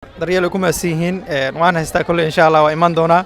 Daryeel ay ku mahadsan yihiin. Waan haystaa kolley, insha Allah waa imaan doonaa.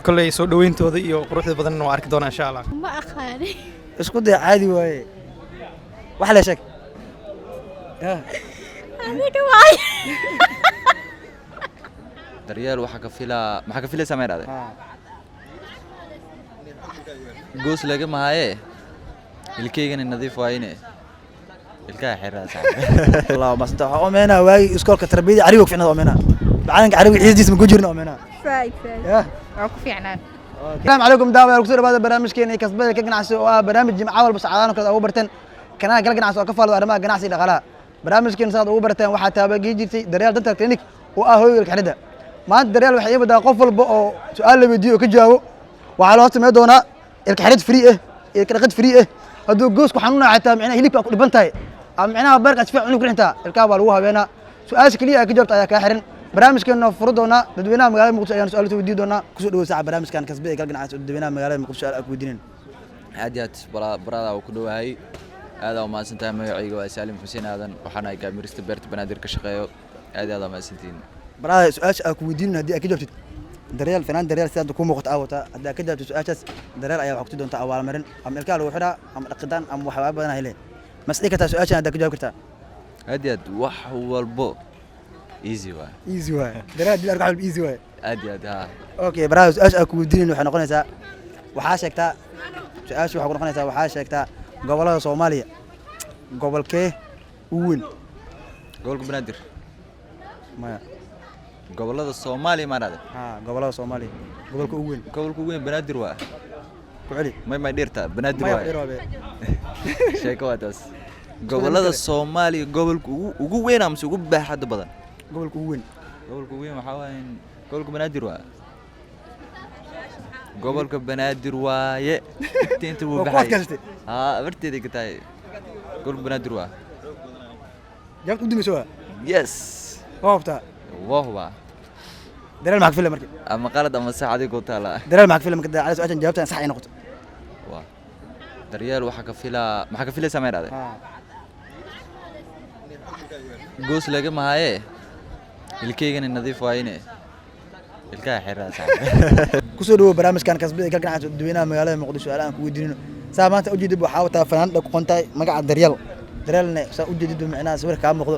Kolley soo dhaweyntooda iyo quruxda badanna waa arki doonaa, insha Allah. Ma aqaani. Isku day, caadi waaye, wax la sheeg. Ya. Adiga waay. Daryeel waxaa ka filaa, maxaa ka filaysaa? Ma idhahde goos laga mahaye, ilkaygana nadiif waayine, ilkaha xiraa saaxiib. Allah masanta, waxaa omeynaa waagi iskoolka tarbiyada carabiga ku ficnada omeynaa, macalinka carabiga xiisadiisa ma ku jirna omeynaa. Saaid saaid. Ya. Waa ku fiicnaan. Asalaamu calaykum daawayaal, kusoo dhawaada barnaamijkeena iyo kasbada ka ganacsi oo ah barnaamij jimca walba saacadahan oo kale ugu barteen kanaalka Kala Ganacsi oo ka faaldo arrimaha ganacsiga iyo dhaqaalaha. Barnaamijkeena saad ugu barteen waxaa taabagii jirtay Daryeel Dental Clinic oo ah hooyga ilkaxidhida. Maanta Daryeel waxay ii badaa qof walba oo su'aal la weydiiyo oo ka jawaabo waxaa loo sameyn doonaa ilka xidhid free ah, ilka dhaqid free ah. Hadduu goosku xanuunayo, xataa micnaha hilibka ku dhiban tahay ama micnaha beerka si fiican cuni ku dhintaa, ilkaha baa lagu habeenaa. Su-aasha keliya ay ka jawaabta ayaa kaa xiran. Barnaamijkeena furo doonaa, dadweynaha magaalada Muqdisho ayaan su'aal soo weydiin doonaa. Kusoo dhawow saaca barnaamijkan kasbada ee Kala Ganacsi oo dadweynaha magaalada Muqdisho su'aal aan ku weydiinin. Aad iyo aad barada waa ku dhowahay, aad aa umahadsan tahay. Magacayga waa Saalim Xuseen Aadan, waxaan ahay kaamirista beerta Banaadir ka shaqeeyo. Aad iyo aad aa umahadsantihiin. Barada, su-aasha aan ku weydiinin haddii aad ka jawaabtid, Daryeel fanaan Daryeel sidaad ku muuqato aa wataa, haddii aad ka jawaabtid su-aashaas, Daryeel ayaa waxaa kusi doontaa abaalmarin, ama ilkaha lagu xidhaa ama dhaqidaan ama waxyaaba badan hele. Mas dhihi kartaa su-aashan haddaad ka jawaabi kartaa? Aad iyo aad, wax walbo easy waay. Easy waay, Daryeel haddii la arko wax walba easy waay. Aad iyo aad, haa. Okay barada, su-aasha aan ku weydiinin waxay noqonaysaa, waxaa sheegtaa, su-aasha waxay ku noqonaysaa, waxaa sheegtaa gobollada Soomaaliya gobolkee ugu weyn? Gobolka Banaadir. Maya. Gobolada Soomaaliya maa dhahde? Ha, gobollada Soomaaliya gobolka ugu weyn. Gobolka ugu weyn Banaadir waa. Ku celi. May dhirta Banaadir Maya. Waay. Dheer waabe. Sheeko waa taas. Gobolada Soomaaliya gobolka ugu weyn amase ugu baaxadda badan? Gobolka ugu weyn. Gobolka ugu weyn waxaa waaye gobolka Banaadir waa, gobolka Banaadir waaye. Inta wuu Waa ku baxay. adkaysatay. Haa, abarteeday ka tahay, gobolka Banaadir waa. Jawaabta u dambaysa waa? Yes. Waa hubtaa? Waa hubaa. Daryeel maxaa ka filay marka? Ama qalad ama sax adiga ku taala. Daryeel maxaa ka filay marka cali su-aashan jawaabtan sax ay noqoto? Waa Daryeel waxaa ka filaa, maxaa ka filaysaa? Ma idhahde goos laga mahaye, ilkaygana nadiif waayine, ilkaha xiraa saaxiib. Kusoo dhawow barnaamijkan kasbada ee Kala Ganacsi dadweynaha magaalada Muqdisho su'aal aan ku weydiinino. Saa maanta ujeedid waxaa wataa fanaanada ku qontahay magaca Daryeel. Daryeelna saa ujeedid micnaha sawirka kaa muuqdo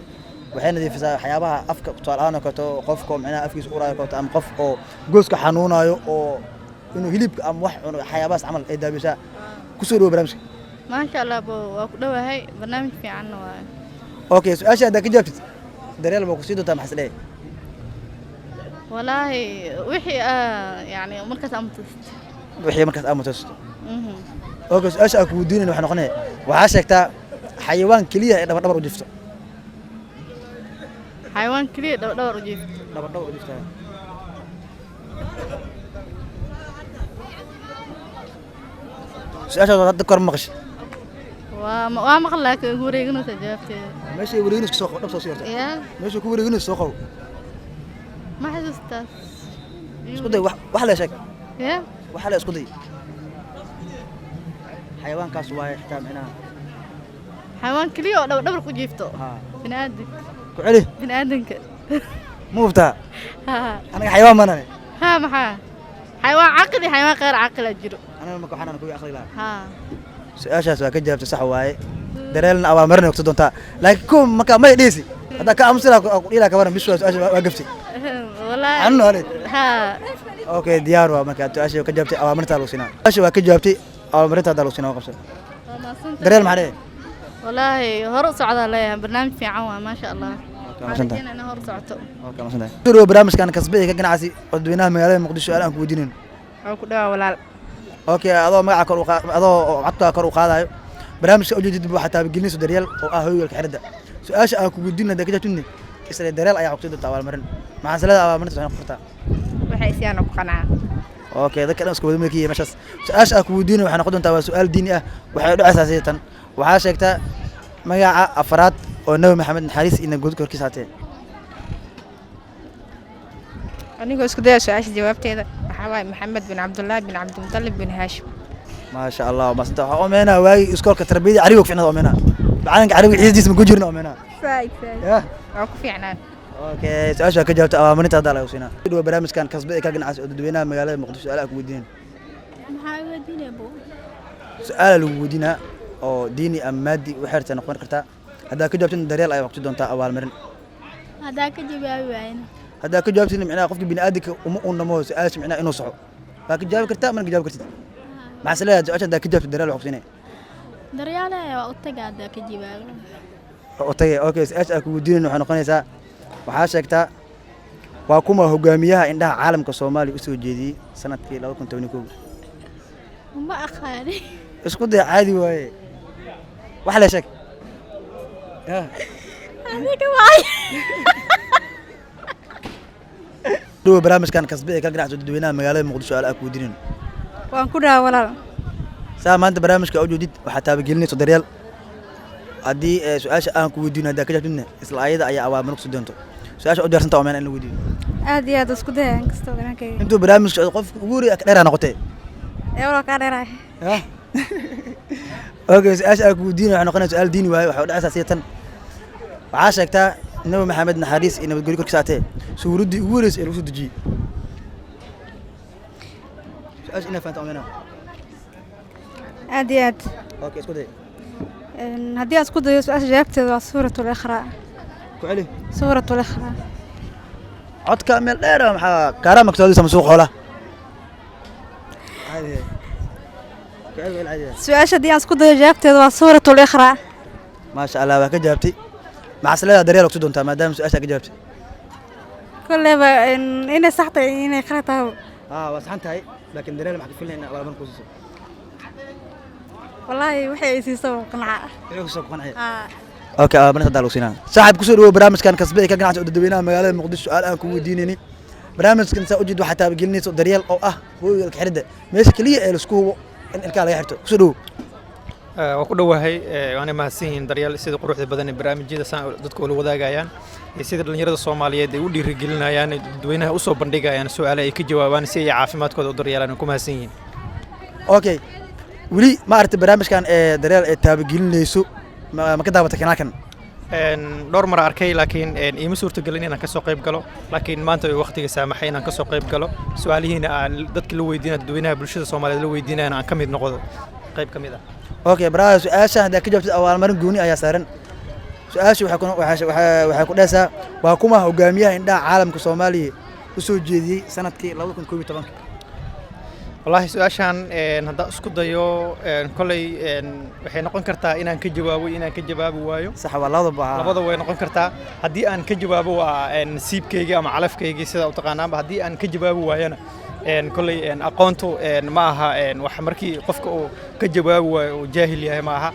waxay nadiifisaa waxyaabaha afka, tusaale ahaan oo kaleeto qofka oo micnaha afkiisa uraayo kaleeto ama qof oo gooska xanuunayo oo inuu hilibka ama wax cuno, waxyaabahaas camal ay daaweysaa. Kusoo dhawow barnaamijka. Maasha Allah bo, waa ku dhowahay, barnaamij fiicanna waaye. Okay, su-aasha haddaa ka jawaabtid Daryeel baa kusii doontaa, maxaa is leeyahay? Walaahi wixii yani markaas amtast. Wixii markaas aad mutaysato. Okay, su-aasha aan ku weydiinayna waxay noqonaya, waxaa sheegtaa xayawaan keliya ee dhabar dhabar u jifto. Xayawaan keliya dhabar dhabar u jiifto? Dhabar dhabar u jiftaa. Su-aashaas hadda kor ma maqashay? Waa maqal, laakiin ugu wareeganaysa jawaabteeda. Meeshay wareeginayso soo qabo, dhab soo sii horta. Ya. Meesha ku wareeginayso soo qabo. Ma xasuustaas. Isku day, wax la sheeg. Ya. Wax la isku day, xayawaankaas waaye xitaa micnaha. Xayawaan keliya oo dhabar dhabar ku jiifto? Haa. Biniaadanka. Ku celi. Biniaadanka. Ma hubtaa? Ha. Anaga xayawaan manane. Ha, maxaa xayawaan caqli, xayawaan qeyr caqila jiro. Anaga marka waxaan kuwii aqli lahaa. Ha. Su-aashaas waa ka jawaabtay, sax waaye. Dareelna abaalmarin ogta doontaa, laakiin kuwa marka may dhihisi haddaa ka aamusi lahaa ku dhihi lahaa kabaran bis waa su-aasha waa gaftay. Walaahi. Xanuun haleed. Ha. Okay, diyaar waa. Marka su-aasha waa ka jawaabtay, abaalmarintaa lagu siinaa. Su-aasha waa ka jawaabtay, abaalmarinta haddaa lagu siinaa, waa qabsan. Waa mahadsantahay. Daryeel maxaa leeyahay? Walaahi hore u socdaa leeyahay, barnaamij fiican waa, maasha Allah. Waxaan Mahadsantahay. rajeynaa inaa hore u socoto. Okay, mahadsantahay. Kusoo dhawow barnaamijkan kasbada ee ka ganacsi oo dadweynaha magaalada Muqdisho su'aal aan ku weydiinayno. Waa ku dhawaa walaal. Okay, adoo magaca kor u adoo codka kor u qaadayo, barnaamijka ujeedid waxaa taabagelinayso Daryeel oo ah hooyga xirida. Su-aasha aan ku weydiinay haddaa ka jawaabtidna isla Daryeel ayaa xogtay doonta abaalmarin. Maxaa salada abaalmarinta waxay noqon kartaa? Waxay isiyaan ku qanacaa. Okay, dadka dhan isku wada midkiiya meeshaas. Su-aasha aan ku weydiinay waxay noqon doontaa waa su-aal diini ah, waxay dhacaysaa sida tan: waxaa sheegtaa magaca afraad oo Nabi Maxamed naxariis iyo nabadgelyo korkiisa haatee. Anigoo isku daya su-aasha jawaabteeda waxaa waaye Maxamed bin Cabdullaahi bin Cabdimutalib bin Haashim. Maasha Allah, maasanta. Waxaa omeynaa waagi iskoolka tarbiyada carabiga ku ficnada omeynaa, macalinka carabiga xiisadiisa ma ku jirna omeynaa. Saaid saaid. Ya. Waa ku fiicnaan. Okay, su-aasha ka jawaabta, abaalmarinta hadda lagu siinaa. Dhow barnaamijkan Kasbe ee ka Ganacsi oo dadweynaha magaalada Muqdisho su'aalaha ku weydiineen. Maxaa weydiinaya bu? Su-aala lagu weydiinaa oo diini ama maadi u xeerta noqon kartaa. Haddaa ka jawaabtin, Daryeel ayaa waqti doontaa abaalmarin. Haddaa ka jawaabi waayna? Haddaa ka jawaabtin, micnaha qofka bini'aadamka uma unamo su-aasha micnaha inuu saxo. Waa ka jawaabi kartaa, mana ka jawaabi kartid. Maxaa is leedahay su-aasha haddaa ka jawaabtid, Daryeel wax ku siinaya? Daryeele waa u taga haddaa ka jawaabi. Oo tagay. Okay, su-aasha aan ku weydiinayno waxay noqonaysaa: waxaa sheegtaa waa kuma hogaamiyaha indhaha caalamka Soomaaliya usoo jeediyey sanadkii 2011? Ma aqaani. Isku day, caadi waaye, wax le sheeg. Ya. Adiga waay. Dhow barnaamijkan Kasbe ee ka Ganacsi oo dadweynaha magaalada Muqdisho su'aal aan ku weydiinayno. Waan ku dhaha, walaal. Saa maanta barnaamijka u joodid, waxaa taabagelinayso Daryeel. Haddii su-aasha aan ku weydiino haddaa ka jawaabtidna, isla ayada ayaa abaalmarin kusi doonto. Su-aasha u diyaarsanta oo meel in la weydiiyo. Aad iyo aad isku daya inkastoo garankayga. Intuu barnaamijka socdo, qofka ugu horreeya ka dheeraa noqotee. Ee walaal, kaa dheeraay. Okay, su-aasha aan ku weydiinayo waxay noqonaysa su-aal diini waaye. Waxay u dhacaysaa sida tan: waxaa sheegtaa Nabi Maxamed, naxariis iyo nabadgelyo korkiisa aatee, suuraddii ugu horreysay ee lagu soo dejiyey. Su-aasha inaa fahantaa umaleynaa. Aad iyo aad. Okay, isku day. Haddii aan isku dayo su-aasha jawaabteeda, waa Suuratul Iqra. Ku celi. Suuratul Iqra. Codka meel dheer ah, maxaa kaaraama kasoo ama suuq xoolaha? Caadi. Ku celi, ku celi, caadi. Su-aasha haddii aan isku dayo jawaabteeda, waa Suuratul Iqra. Maasha Allah, waa ka jawaabtay. Maxaa is leedahay Daryeel kusi doontaa maadaama su-aasha ka jawaabtay? Kolleyba inay sax tahay, inay qalad tahay. Waa saxan tahay, laakiin Daryeel maxaa ka filanaya in abaalmarin ku siiso? Wallaahi waxay ay siiso waa qanca. Inay ku soo qancaya. Aa. Okay, abaalmarinta hadda lagu siinaa. Saaxiib, kusoo dhawow barnaamijkan Kasbe ee ka Ganacsi oo dadweynaha magaalada Muqdisho su'aal aan ku weydiinayni. Barnaamijkan saa ujeed waxaa taabagelinayso Daryeel oo ah hooyga ilka xiridda, meesha keliya ee laisku hubo in ilkaha laga xirto. Kusoo dhawow. Waa ku dhowahay, waana mahadsan yihiin Daryeel sida quruxda badan ee barnaamijyada saan dadka ula wadaagayaan iyo sida dhallinyarada Soomaaliyeed ay u dhiirigelinayaan, ay dadweynaha usoo bandhigayaan su'aale ay ka jawaabaan si ay caafimaadkooda u daryeelaan. Way ku mahadsan yihiin. Okay, weli ma aragtay barnaamijkan ee Daryeel ee taabagelinayso? Ma ka daawatay kanaalkan? Dhowr mar arkay, laakiin iima suurtagelin inaan kasoo qayb galo, laakiin maanta way waqtiga saamaxay inaan kasoo qayb galo, su-aalihiina aan dadka la weydiina, dadweynaha bulshada Soomaaliyeed la weydiinayana aan ka mid noqdo qayb ka mid ah. Okay brother, su-aasha haddaa ka jawaabtid, abaalmarin gooni ayaa saaran. Su-aasha waxay ku dhehaysaa: waa kuma hogaamiyaha indhaha caalamka Soomaaliya u soo jeediyey sanadkii 2011? Wallaahi su-aashaan haddaan isku dayo, kolley waxay noqon kartaa inaan ka jawaabo iyo inaan ka jawaabi waayo. Sax, waa labadaba. Labada way noqon kartaa. Haddii aan ka jawaabo, waa nasiibkaygii ama calafkaygii, sida u taqaanaanba. Haddii aan ka jawaabi waayona, kolley aqoontu ma aha wax markii qofka uu ka jawaabi waayo uu jaahil yahay ma aha.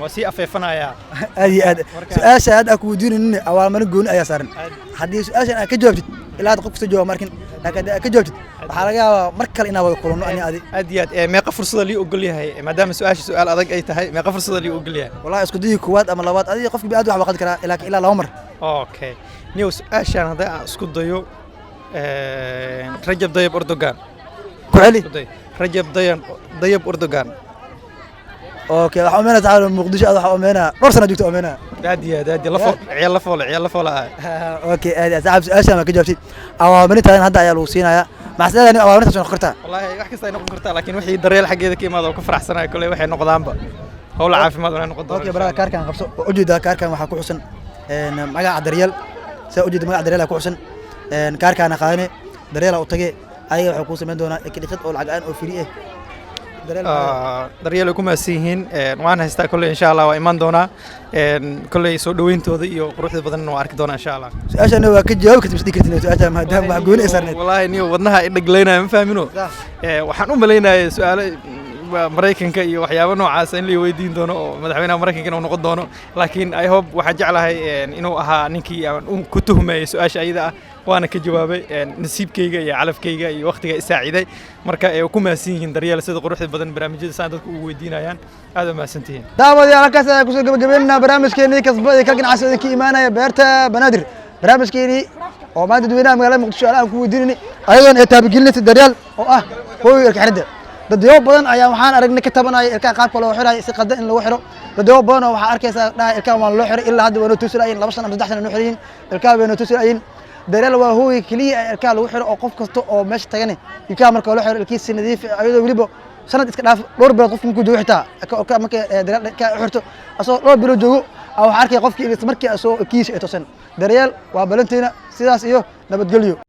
Waa sii afeefanayaa. Aad iyo aad. Su-aasha hadda aan ku weydiinaynin, abaalmarin gooni ayaa saaran. Haddii su-aashan aad ka jawaabtid, ilaa hadda qof kasta jawaab ma arkin, laakiin haddii aad ka jawaabtid, waxaa laga yaabaa mar kale inaan wada kulanno ani adi. Aad iyo aad. Meeqa fursada lii ogol yahay, maadaama su-aasha su-aal adag ay tahay? Meeqa fursada lii ogol yahay? Wallahi isku dayii koowaad ama labaad, adiga qofki bini'aadam wax baa qaldi karaa, laakiin ilaa 2 mar. Okay, niyow, su-aashaan haddii aan isku dayo, Rajab Dayib Erdogan. Ku celi. Isku day. Rajab Dayib Erdogan. Okay, waxaa umeynaa Muqdisho aad, waxaa umeynaa dhowr sana joogta umeynaa. Aad iyo aad, aad iyo lafo ciyaal lafoole, ciyaal lafoole ah. Okay, aad iyo aad saaxiib, su-aashaan waa ka jawaabtay, abaalmarintadan hadda ayaa lagu siinayaa. Maxaa leedahay abaalmarintaas way noqon kartaa? Wallaahi wax kasta ay noqon kartaa, laakiin wixii Daryeel xaggeeda ka imaada oo ka faraxsanayo, kolley waxay noqdaanba howla caafimaad wanay noqon doonaan. Okay brother, kaarkan qabso. Waa ujeedaa, kaarkan waxaa ku xusan magaca Daryeel. Saa ujeeda, magaca Daryeel ku xusan. Kaarkaana qaadane, Daryeela u tage, ayaga waxay kuu samayn doonaa ikidhiqid oo lacag aan oo free ah. Daryeel. Daryeel ay ku mahadsan yihiin. Waan haystaa kolley, insha Allah waa iman doonaa. Kolley soo dhaweyntooda iyo quruxda badanna waa arki doonaa insha Allah. Su-aashana waa ka jawaabi kartid, misdhihi kartid su-aasha maadaama wax gooni ay saarneed? Wallaahi niyo, wadnaha i dhaglaynaya, ma fahmino. Waxaan u malaynayay su-aalo waa Maraykanka iyo waxyaabo noocaas in la weydiin doono oo madaxweynaha Maraykanka inuu noqon doono, laakiin I hope, waxaan jeclahay inuu ahaa ninkii aan ku tuhmayay su-aasha ayada ah, waana ka jawaabay. Nasiibkayga iyo calafkayga iyo waqtiga i saaciday. Marka ay ku mahadsan yihiin Daryeel sida quruxda badan barnaamijyada saan dadku ugu weydiinayaan. Aad u mahadsantihiin. Daawadayaal, halkaas ayaan kusoo gabagabaynaynaa barnaamijkeenii Kasba iyo Kal Ganacsi oo idinka imaanaya beerta Banaadir. Barnaamijkeenii oo maanta dadweynaha magaalada Muqdisho aan ku weydiinayna, ayadoon ay taabagelinaysa Daryeel oo ah hooyga ilka xiridda. Dadyo badan ayaa waxaan aragnay ka tabanaya ilkaha qaabka loo xirayo, si qaldan in lagu xiro. Dadyo badan oo waxaa arkaysaa dhahay ilkaha waan loo xiray, ilaa hadda waa noo tuusi la'yiin, 2 sano ama 3 sano noo xirayin, ilkaha way noo tuusi la'yiin. Daryeel waa hooyga keliya ee ilkaha lagu xiro, oo qof kasta oo meesha tagane ilkaha marka loo xiro ilkihiisa nadiif ah, ayadoo weliba sanad iska dhaaf, dhowr bilood qofka markuu joogo xitaa marka daryeel ilkaha u xirto, asagoo dhowr bilood joogo waxaa arkaya qofkii isla markii asagoo ilkihiisa ay toosan. Daryeel waa balanteena, sidaas iyo nabadgelyo.